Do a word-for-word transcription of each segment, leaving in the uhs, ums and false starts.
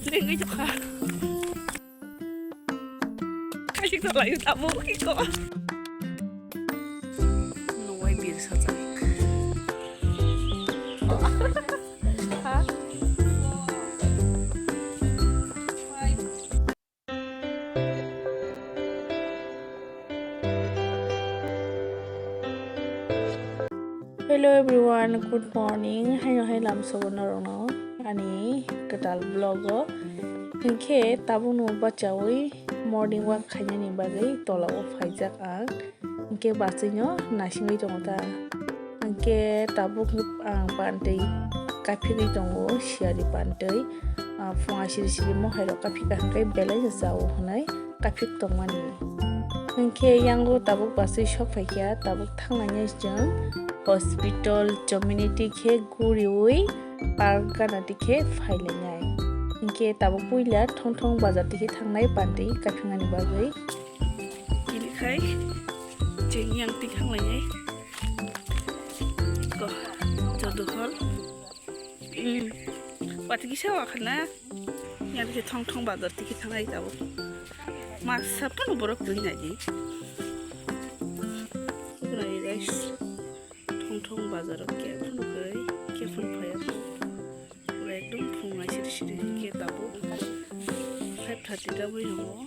Lengwi tongkha. Kaisik tonglaio tabuk iko. Nuwai bir sajak. Ha? Hello everyone, good morning. Haino hai lamsogo norokno ani kwtal vlog o. Hinkhe tabukno bachaui morning walk khainani bagwi tolao phaijak ang. Hinkhe bachwino naisingwi tongo ta. Hinkhe tabuk ang pantwi kaphigwi tongo, siyari pantwi. Ah, phung asiri siri mohai rok kaphika hinkhe belai no chao hinwi kaphik tongmani. Hinkhe yango tabuk bachwi sok phaikha, tabuk thanglainai chwng hospital community khe guriui park gana dikhe phailainai. Hinkhe tabuk puila Thongthong bazar dikhe thangnai pantwi kaphiknani bagwi. Tini khai chwng yang tik thanglainai. Ko, Joduhol. Hmm. Pati kisa wakhana. Yang dikhe Thongthong bazar dikhe thangnai tabuk. Masa phano borok twi nai di. Nai guys. Thongthong bazar o khe phano kwrwi, khe phano phaiya. Pura ekdom phung nai siri siri khe tabuk five thirty ta bui tongo.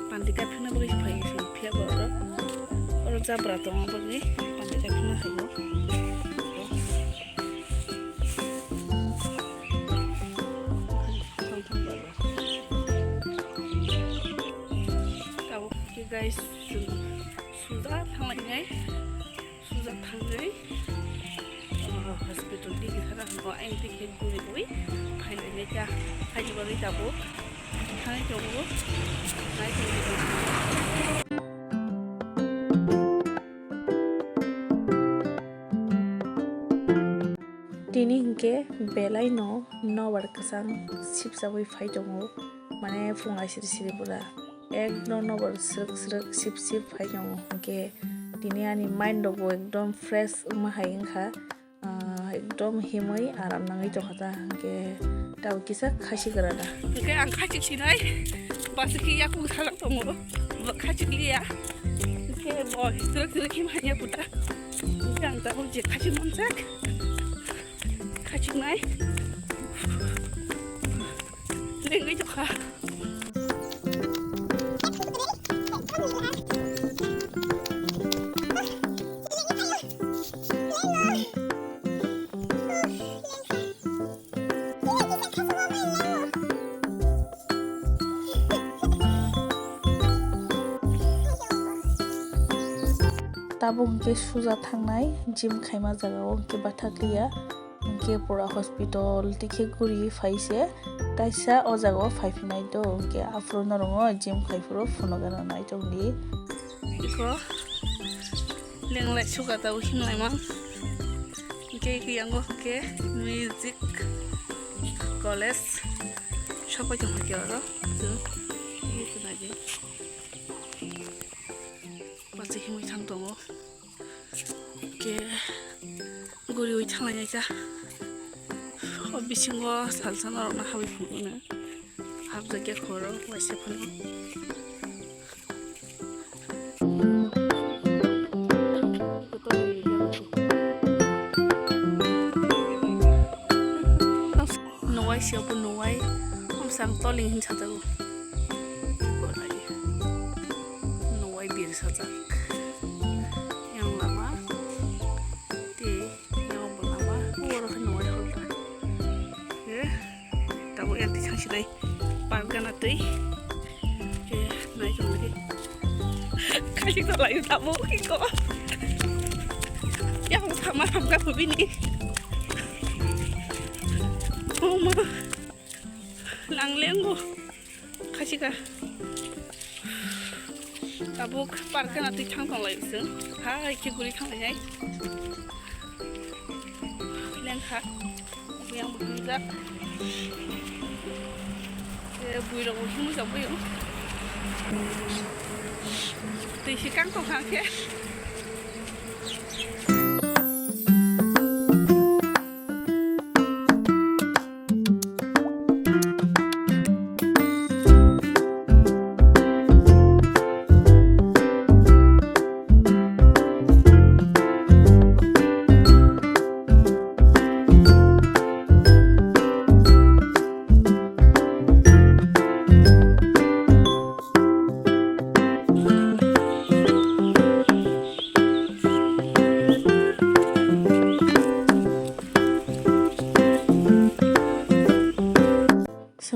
Pandi kaphikna bagwi phai se phiya bo oro. Oro jabra tongma bagwi pandi kaphikna haio. Thongthong bazar. Tabuk khe guys, chwng suja thanglainai. Suja thangwi, oh, hospital digi sana hango, ayang digi guriwi phainai kha, phaini bagwi tabuk thangwi tongo, nai tongo. Tini hinkhe belai no nobar kwchang sipsagwi phai tongo, mane phung aisiri siri pura. Ekdom nobar srwk srwk sip sip phai tongo, hinkhe tini ani mind rok bo ekdom fresh wngma hai wngkha, ah, ekdom himwi aram nangwi tongkha ta, hinkhe tabuk kisa khasi kwrwna. Hinkhe ang khasi sinai, basi khe yakung sajak tongo, bo khasi liya, hinkhe bo srwk srwk himwi hanya puta, hinkhe ang tabuk je khasi manjak, khasi nai. Lengwi tongkha. Tabuk hwnkhe suja thangnai gym khaima jagao hwnkhe bathakliya. Hwnkhe pura hospital tikhe guri phai se, kaisa o jaga o phai phinai do, hwnkhe aphuru norok o gym khai phuru phunugo nai tongdi. Iko lenglai suka tabo himlai mang. Hwnkhe iko yango hwnkhe music college sopai tong hwnkhe oro chwng iko nai di. Bachai himwi thang tongo. Ke guriwi thanglainai cha. O bisingo salsa norokno habwi phunukno. Habjakya khoro waisa phano. Nuwai se bo nuwai. Omsang toling hin sajago. Nuwai bir sajak. Yang lama. Te yang bo lama. Oro khe nuwai holta. Eh, tabo yang tisang silai. Park gana twi. Eh, nai jong lagi. Kaisik tolai tabo iko. Yang sama hamka bini. Oh ma. Nang lengo. Khachika. Tabuk park gana twi thang tonglai chwng. Hai khe guri thanglainai. Lengkha. Yang bukhungjak. Eh, buirok bo himwi tongbaio. Twi si kang tongkha khe.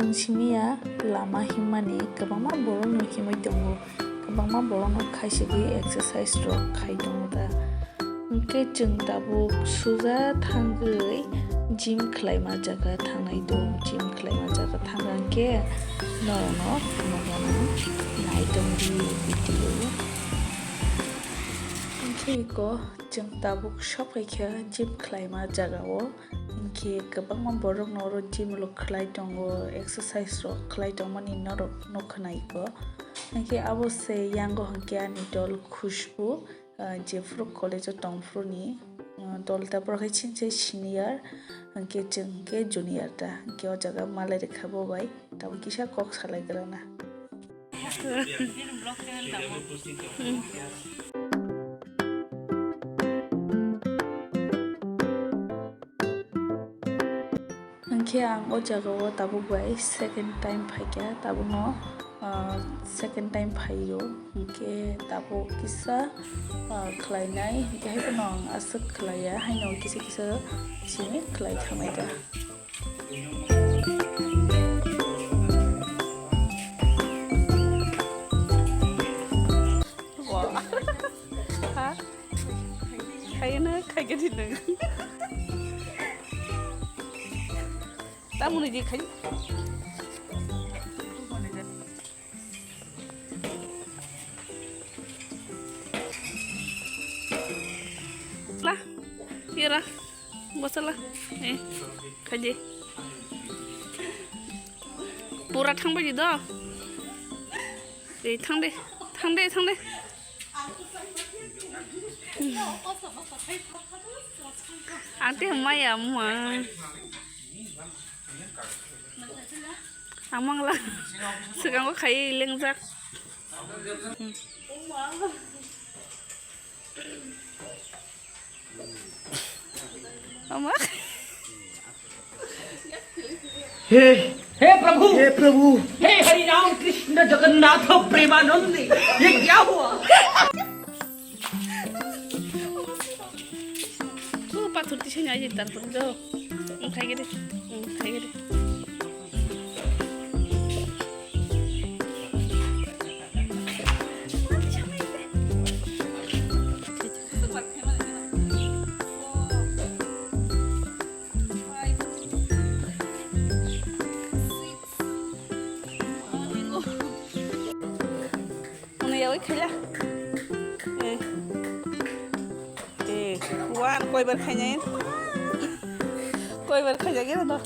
Chwng simi ya lama himmani kwbangma borokno himwi tongo, kwbangma borokno khaisigwi exercise rok khai tongo da. Hwnkhe chwng tabuk suja thangwi gym khlaima jaga thangnai do, gym khlaima jaga thangkha hwnkhe norokno phunukgana nai tongdi video. Hwnkhe iko chwng tabuk sokphaikha gym khlaima jagao. Hwnkhe kwbangma borokno oro gym rok khlai tongo, exercise rok khlai tongmani norok nukha na iko. Hwnkhe abo se yango hwnkhe ani dol Khushbu, ah, jephuru college o tongphuru ni, ah, dol ta borok hai chini chai senior, hwnkhe chwng hwnkhe junior ta, hwnkhe o jaga malai rwkha bo bai, tabuk kisa kok salai gra na. Hwnkhe ang o jagao tabuk bai second time phaikha, tabukno, ah, second time phaio, hwnkhe tabuk kisa, ah, khlainai, hwnkhe haiphano ang aswk khlaiya, haino kisa kisa simi khlai thanglaikha. Wah. Ha? Khaina khaigani nwng. Tamoni di khai. La, yara, bosala, eh, khaji. Pura thangbai di do. Eh, thangde, thangde, thangde. Ang te maya ma. Ang mangla. Swkango khai lengjak. Ama. हे हे प्रभु, हे प्रभु। हे हरि राम कृष्ण जगन्नाथ प्रेमानंद, ये क्या हुआ? O pathor tisani aji tarpor do. Ang khaigede. Ang khaigede. Mano yawi khaila. Eh. Eh, wan koi bar khainai. Koi bar khainai gero do.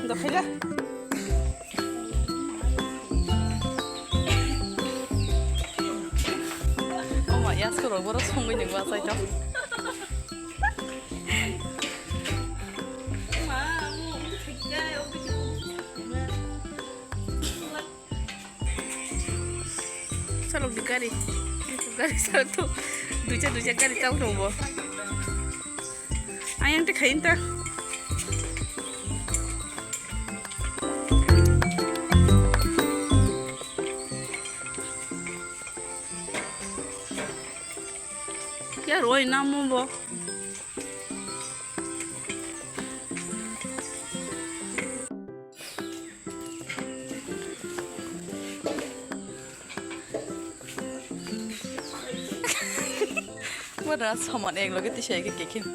Do khaila. Oma ya soro boro songwi ni ba sai to. Salok di gari. Gari salok tu duja duja gari tau dong bo. Ayang te khain ta. Ya roi namo bo. Wada saman ek loge tisai ke kekin.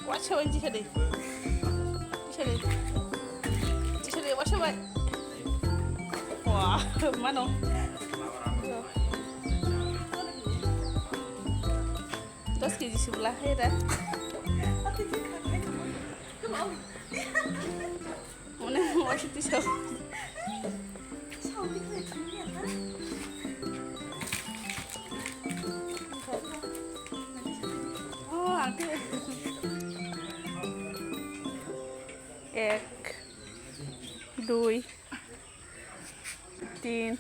Waisa bai, jisa de. Jisa de. Jisa de, waisa bai. Wah, mano. Dos kg sibla hai da. Mane mo ati tisa. Oh, ati. Ek, dui, tin,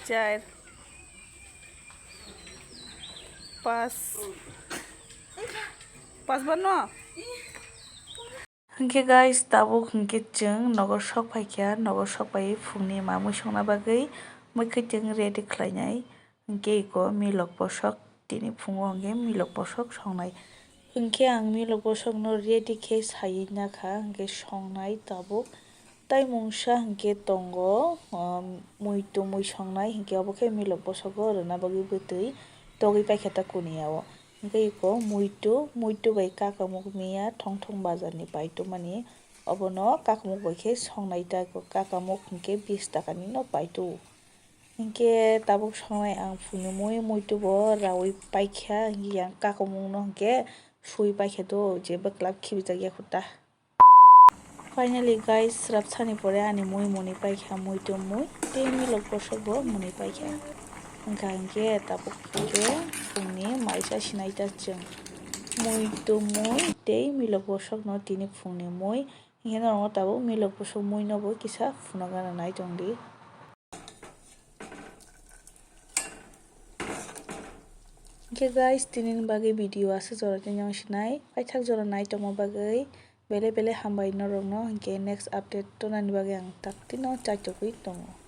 char, pas, Pasbar no? Hinkhe guys, tabuk hinkhe chwng nogo sok phaikha, nogo sok phaiwi phungni mamui songna bagwi mui khwtwng ready khlainai. Hinkhe iko milok bosok, tini phungo hinkhe milok bosok songnai. Hinkhe ang milok bosokno ready khe saiwi nakha, hinkhe songnai tabuk. Tai mungsa hinkhe tongo, um, muitu mui songnai, hinkhe obo khe milok bosogo rwna bagwi bwtwi togwi paikha ta kuniya o. Hinkhe iko muitu, muitu bai kakamuk miya thong thong bazar ni paitu mani, obono kakamuk bai khe songnai ta, iko kakamuk hinkhe bis taka ni no paitu. Hinkhe tabuk songnai ang phungni mui, muitu bo raui paikha, hinkhe yang kakamuk no hinkhe sui paikha do, je bwklap khibijak ya kho ta. Finally guys, swrapsani pore ani mui muni paikha, muitu mui tei milok bosok bo muni paikha. Wngkha hinkhe tabuk hinkhe phungni maisa sinai ta chwng. Muitu mui tei milok bosokno tini phungni mui. Hinkhe norokno tabuk milok bosok muino bo kisa phunukna nai tongdi. Hinkhe guys, tinini bagwi video aswk jora tei nang sinai, paithak jora nai tongma bagwi belai belai hambai norokno. Hinkhe next update tonani bagwi ang taktino chaitogwi tongo.